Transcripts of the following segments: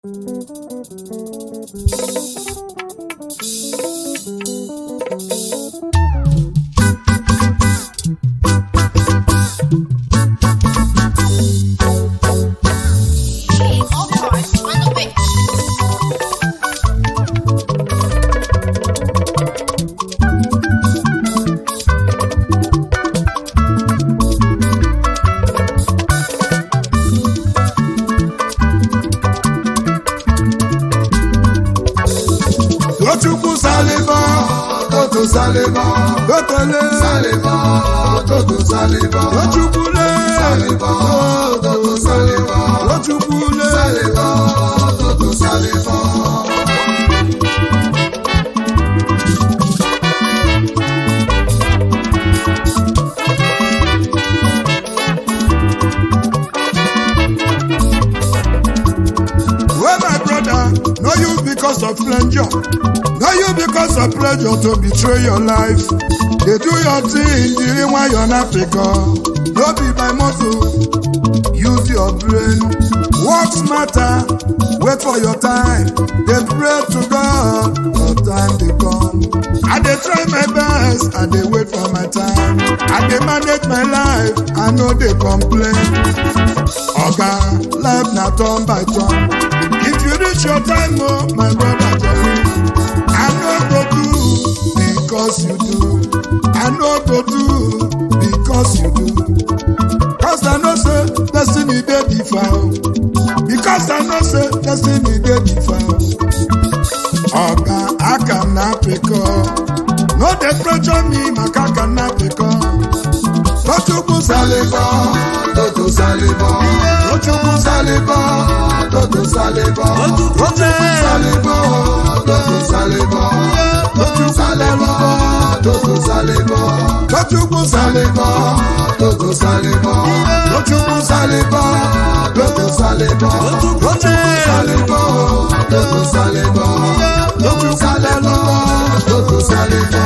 All parts on the pitch. Tochukwu saliba, Toto saliba, totole, saliba, toto saliba, Tochukwu le, saliba, toto saliba, Tochukwu le, saliba, toto saliba. Well, my brother, no you because of pleasure, no you because of pleasure to betray your life. Dey do your thing, jiri nwayọ na pịkọ, no be by muscle, use your brain. Work smarter, wait for your time. Dey pray to God, your time dey come. I dey try my best, I dey wait for my time. I dey manage my life, I no dey complain. Oga, life na turn by turn. If you reach your time, oh, my brother Jolly, I no go do because you do. I no go do because you do. Cause I know say destiny dey differ. Because I know say destiny dey differ. Oga, aka m na-apịkọ. No dey pressure me maka aka m na-apịkọ. Tochukwu Saliba, toto saliba, Tochukwu saliba, toto saliba, saliba, toto saliba, saliba, toto saliba, Tochukwu saliba, toto saliba, Tochukwu saliba, toto saliba, saliba, toto saliba, saliba, toto saliba.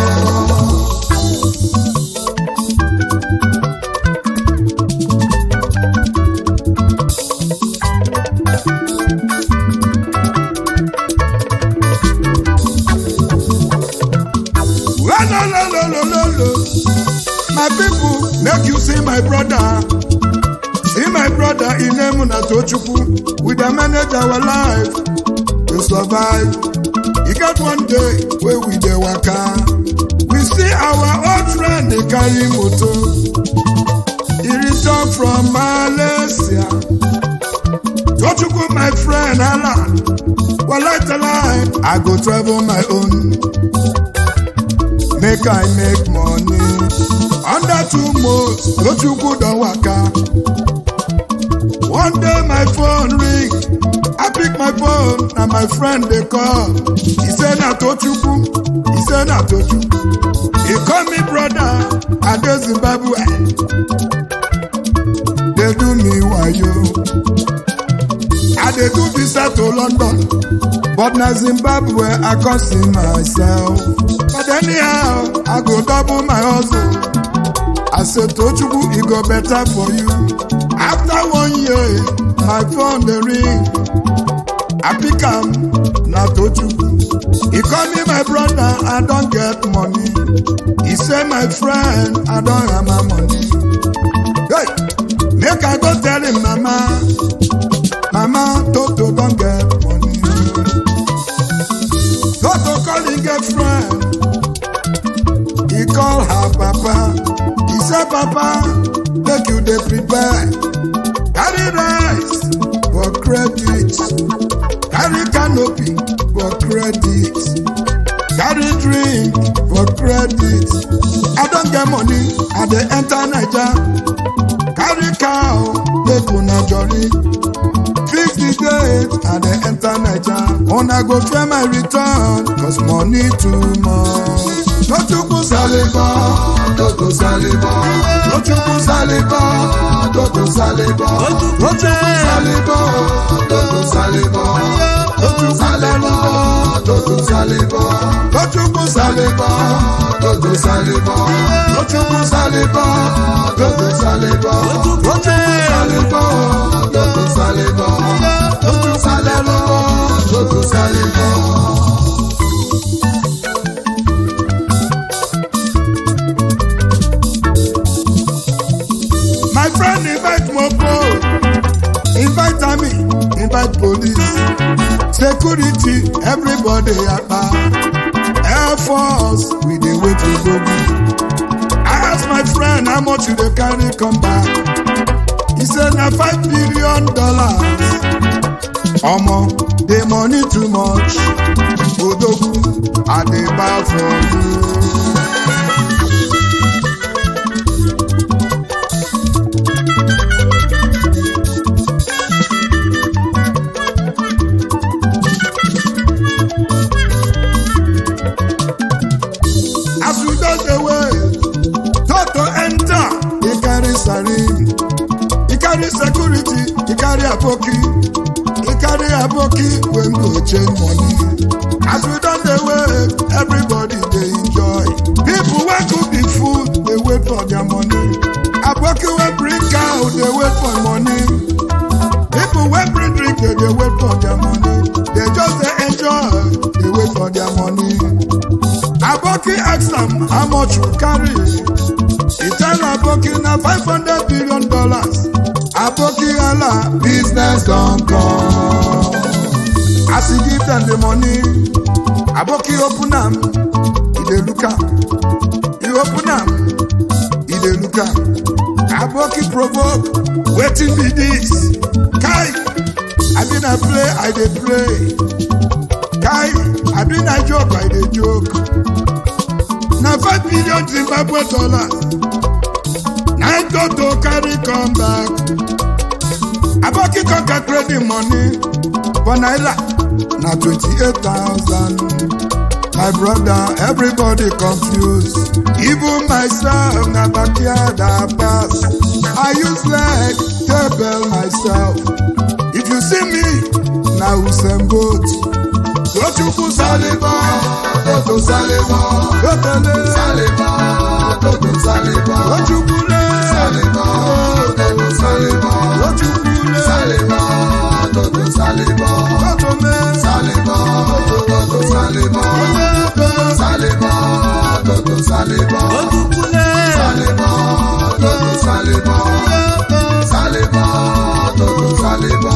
Lolololololo. My people, make you see my brother. See my brother in name na Tochukwu. We dey manage our life to survive. E get one day wey we dey waka. We see our old friend dey carry motor. He return from Malaysia. Tochukwu my friend Allah. Walai talai, I go travel my own. Make I make money. Under 2 months, Tochukwu don waka. One day my phone ring, I pick my phone, na my friend dey call. He say na Tochukwu, he say na Tochukwu. He call me brother, I dey Zimbabwe. Dey do me wayo. I dey do visa to London, but na Zimbabwe I come see myself. But anyhow, I go double my hustle. I say Tochukwu, e go better for you. After one year, my phone dey ring. I pick am, na Tochukwu. He call me my brother, I don get money. He say my friend, I don have my money. Hey, make I go tell him mama. Mama, Toto don get money. Toto call him girlfriend. He call her papa. He say, Papa, make you dey prepare. Carry rice for credit. Carry canopy for credit. Carry drink for credit. I don get money, I dey enter Naija. Carry cow, make una jolly. Fix the date, I dey enter Naija. Una go fear my return, cause money too much. Tochukwu Saliba, toto saliba, Tochukwu saliba, toto saliba, saliba, toto saliba, saliba, toto saliba, Tochukwu saliba, toto saliba, Tochukwu saliba, toto saliba, saliba, toto saliba, saliba. Police, security, everybody yakpa. Air Force, we dey wait to go. I ask my friend how much you dey carry come back. He say na $5 billion. Omo, the money too much. Odogwu, I dey bow for you. As we just dey wait, Toto enter, he carry sarin, he carry security, he carry aboki, he carry aboki wey go change money. As we don dey wait, everybody dey enjoy. People wey cook the food dey wait for their money. Aboki wey bring cow dey wait for money. People wey bring drink dey dey wait for their money. They just dey enjoy, dey wait for their money. Aboki ask am how much you carry. He tell Aboki na $500 billion. Aboki hala business don come. As he give dem the money, Aboki open am, he dey look am. He open am, he dey look am. Aboki provoke, wetin be dis? Kai, I been na play, I dey play. Kai, I been na joke, I dey joke. Na 5 billion Zimbabwe dollars. Na im Toto carry come back. Aboki come calculate the money for naira na 28,000. My brother, everybody confused. Even myself na backyard I pass. I use leg take bail myself. If you see me, na Usain Bolt. Tochukwu Saliba, Toto Saliba, Totele, Saliba, Toto Saliba, Tochukwu le, Saliba, Toto Saliba, Tochukwu le, Saliba, Toto Saliba, Totome, Saliba, Toto Saliba, Totebe, Saliba, Toto Saliba, Otukwule. Saliba, Toto Saliba, Totebe. Saliba, Toto Saliba,